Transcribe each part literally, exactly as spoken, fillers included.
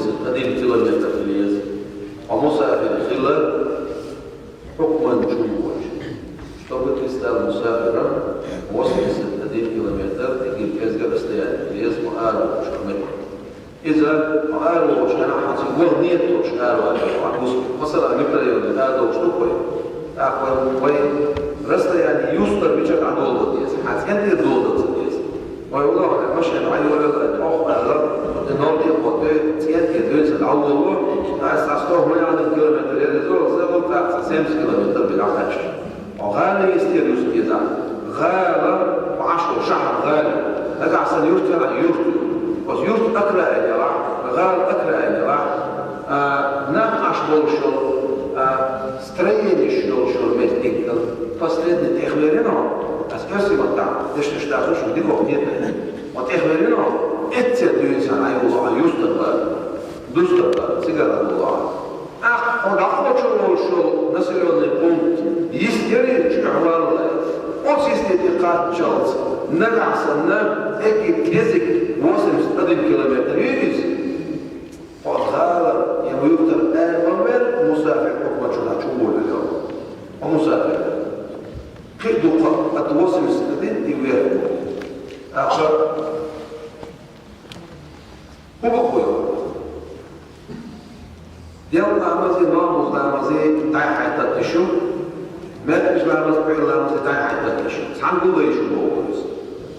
восемьдесят один километр хила еза. Хьо мусафир хила, хьукман чу волча. Чтобы ты стал мусафиром, восемьдесят один километр, эггара кӀезига расстояние хила еза хьо араволча хана. Иза хьо араволча хана хьо цига ваха нийят долуш араваьлла хьо гуш. Масала, микрорайоне арадолуш ду вай. ТӀаккха вай, вай расстояние юстара мичара дӀадоло деза, хьан цӀен тӀера доло ца деза. Вай уллохь машен дӀайолаелла, тӀох аьлла, и ноль тӀе а кхоьттий, цӀен тӀера дуьйна сан дӀаволало, аса цхьа сто, хӀун яхана, километр яра иза, иза ву тӀаккха цхьа семьдесят километр бен дӀакхаьчча. Хьо гӀала йистера юста деза. ГӀала, хьо Ӏаш волу шахьар гӀала. Нагахь санна юрт хилахь, юрт ю. Оцу юрт окраин елахь, гӀала окраин елахь, а, нах Ӏаш болуш йолу, а, строенеш йолуш йолу меттиг, последний тӀехвер йина хьо, аса оьрсийн маттахь дешнаш дацара, шуна дика хӀума хета. Хьо тӀехвер йина хьо, эццахь дуьйна сан дӀайолало хьо юстара бара, дустара бара, цигара дӀадолало хьо. ТӀаккха хьо дӀакхочур волуш йолу населённый пункт йист яра, чу валлалц. Оцу йисте тӀе кхаччалц, нагахь санна, эггара кӀезиг, восемьдесят один километр ю иза. Хьо гӀала я юртара ара ма ваьлла, мусафир хьукман чу волавелла. Хьо мусафир. Кхин а дукха, от восемьдесят один и вверх. ТӀаккха хӀун бакъо ю? Делкъа ламазе, малхбуза ламазе дӀай-хьай тата йиш ю, маьркӀажа ламаз, Ӏуьйра ламазе дӀай-хьай тата йиш ю. Цхьаьна гулдайта йиш ю боху иза.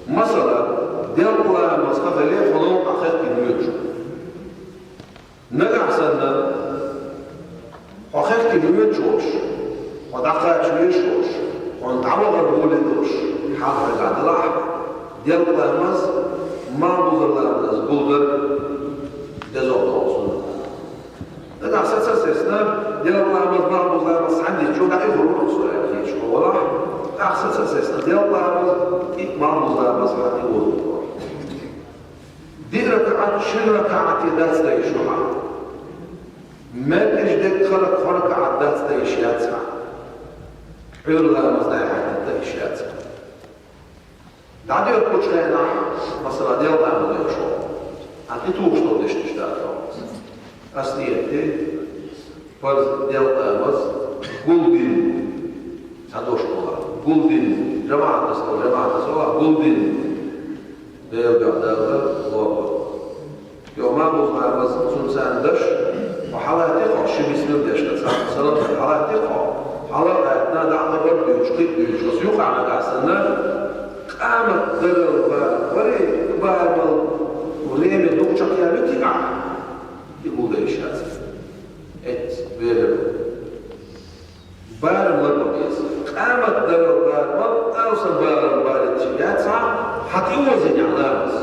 Масала, делкъа ламаз хан хиле, хьо новкъахь хехкина воьдуш ву. Нагахь санна, хьо хехкина воьдуш волуш, хьо дӀакхача везаш волуш, хьуна дӀавахар гӀоле долуш хьал хьоьгахь далахь, делкъа ламаз, малхбуза ламаз гулдар деза долу суннат. Нагахь саца а сецна, делкъа ламаз, малхбуза ламаз цхьаьна дича, дӀаихур ву со аьлла хеташ хьо валахь, нагахь саца а сецна, делкъа ламаз и малхбуза ламаз хьан тӀе озо. Диъ ракаӀат шина ракаӀате дац дан йиш хьан. МаьркӀажа дерг хӀара кхо ракаӀат дац дан йиш яц хьан. Ӏуьйра ламаз дӀай-хьай тата дан йиш яц хьан. ДӀадоьркучу хенахь, масала, делкъа ламаз доьхуш ву. Хьан тӀетухуш долу дешнаш дац хьо. Ас нийят де, парз делкъа ламаз гулдина. Цхьа дош олахь, гулдина. ЖамаӀатаца, жамаӀатаца олахь, гулдина. Делкъа Далла лоба. Йо, малхбуза ламаз, цунна царна даш, хьо хьалатте хьо, ши бисмилла деш, цхьа салам деш хьалатте хьо, хьала а гӀаьттина, дӀа а хабар дуьйцуш, кхин а дуьйцуш, оцу юкъахь нагахь санна, къамат дарал бар, варе, барамал время дукха чекхъяьлла ю цигахь, и гулдайта йиш яц. Эццахь, берам. Барам ларбан беза. Къамат дарал барамал, алсам барам балийта йиш яц хьан, хьан тӀе озийнехь ламаз.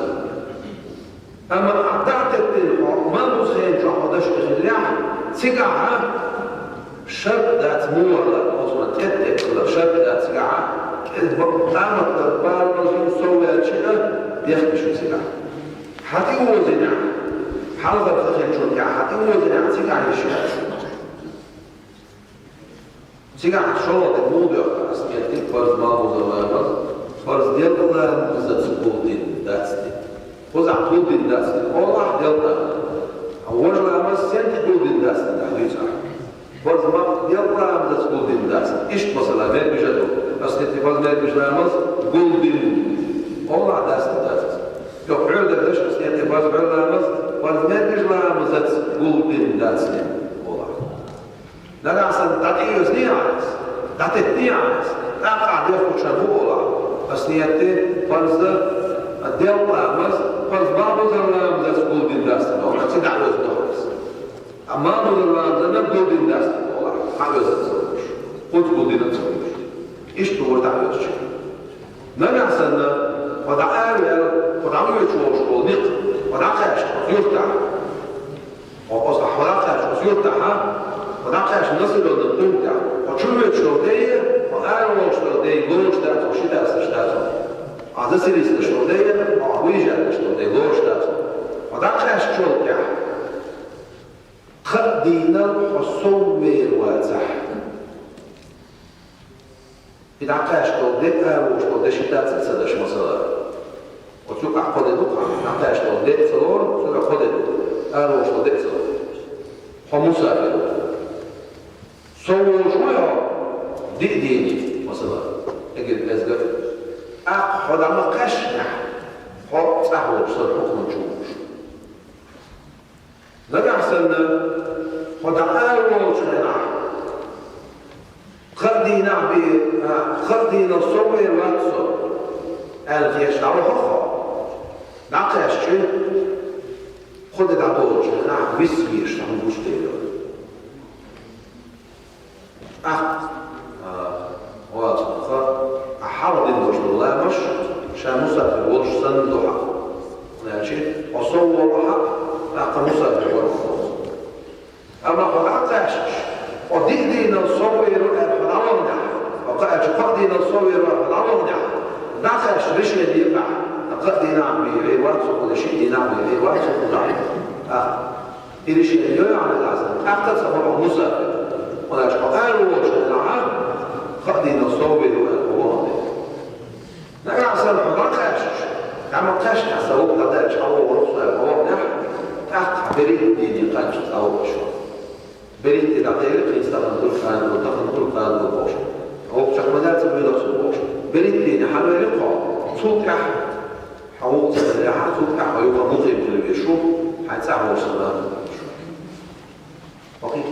Амма ахь дӀа а теттина хьо, малхбуза хенахь хьо даш хиллехь, цигахь шарт дац, муха вала, оцунах тӀе а теттина шарт дац цигахь, кӀезиг къамат дарал барамал хӀинца сов ваьлча а, дехкаш ю цигахь. Хьан тӀе озийнехь, хьалхара хан хиллачул тӀаьхьа хьан тӀе озийнехь, цигахь йиш яц. Цигахь шолгӀа де муха доьху ас, кхетий, парз малхбуза ламаз, парз делкъа ламазаца гулдина дац те. Кхузахь гулдина дац те олахь, делкъа ламаз. Важа ламаз сенца гулдина дац те, дӀадуьйцу ахь. Парз ма-, делкъа ламазаца гулдина дац те. Иштта, масала, маьркӀажа ду. Ас, кхетий, парз маьркӀажа ламаз гулдина олахь, дац те, дац те. Йо, Ӏуьйра дерг даш, ас, кхетий, парз Ӏуьйра ламаз, парз маьркӀажа ламазаца гулдина дац те олахь. Нагахь санна дӀатӀеоьзний ахь иза, дӀатеттиний ахь иза, тӀаккха ахь дехкучу хенахь хӀун олахь? Ас нийят де, парз делкъа ламаз, парз малхбуза ламазаца гулдина дац те олахь, цигахь оьзна ду хьан иза. Амма малхбуза ламазана гулдина дац те олахь, хьан оьзна ца луш. Кхуза гулдина ца луш. Иштта вара дӀаоьзучу. Нагахь санна, хьо дӀа араваьлла, хьо дӀавоьдуш волуш волу некъ, хьо дӀакхаьчна оцу юьртахь. Хьо оцу хьо дӀакхаьчна оцу юьртахь, хьо дӀакхаьчна населённый пунктехь, хьо чу воьдуш долу де, хьо ара волуш долу де лоруш дац, хьо ши дасташ дац. Хьо заселиться деш долу де, хьо выезжать деш долу де лоруш дац. Хьо дӀакхаьчначул тӀаьхьа кхаа дийнал хьо сов вер вацахь. И дӀакхаьчна долу де, ара волуш долу де ши дац ца даш, масала. Оцу юкъахь кхо де ду, дӀакхаьчна долу де ца лору, цуьнан кхо де ду, ара волуш долу де ца лору. Хьо мусафир ву. Со волуш вуй хьо диъ дийне, масала, эггара кӀезга. ТӀаккха хьо дӀа ма кхаьччинехь, хьо цӀахь волчу санна хьукманча ву хьуна. Нагахь санна хьо дӀа ара волчу хенахь, кхаа дийнахь бен, а, кхаа дийнал сов вер вац со, аьлла, кхечча дӀавахара хьо. ДӀакхаьчча, кхо де дӀадолучу хенахь виса везаш цхьамма гучудевлла. ТӀаккха, а, вацахь, ахь хьалха дина долуш долу ламазаш ша мусафир волуш санна до хьан. Значит, хьо сов волу хьан, тӀаккха мусафир вара хьо. Амма хьо дӀакхаьчча, хьо диъ дийнал сов вер ву аьлла хьо дӀаваханехь, хьо кхаьчча, кхаа дийнал сов вер ву аьлла хьо дӀаваханехь, дӀакхаьчча решение йира ахь, кхаа дийнахь бен вер вац со, шиъ дийнахь бен вер вац со, ахь. И решение йойла ахь, тӀаккха ца хуьлу хьо мусафир. Хьо аьлча, хьо ара волчу хенахь, кхаа дийнал сов вер ву аьлла хьо вахана. Нагахь санна хьо дӀакхаьчча, дӀа ма кхаьччинехь, сан вукху дӀадаьлча, хьан вогӀур ву со аьлла хьо ваханехь, тӀаккха хьан берхӀитта дийне кхаьчча цӀа вахаш ву. БерхӀитта дийне дӀакхаьчча, кхин стагана хуьлу, кхана хуьлу, тахана хуьлу, кхана хуьлу бохуш. Оцу чекх ма дац, ца буьйлу со бохуш. БерхӀитта дийне хьан вер ву хьо? Цул тӀаьхьа хьан вукху ца велахь, цул тӀаьхьа хьо юха мукъим хила везаш ву, хьайн цӀахь волчу санна. Хьо кхин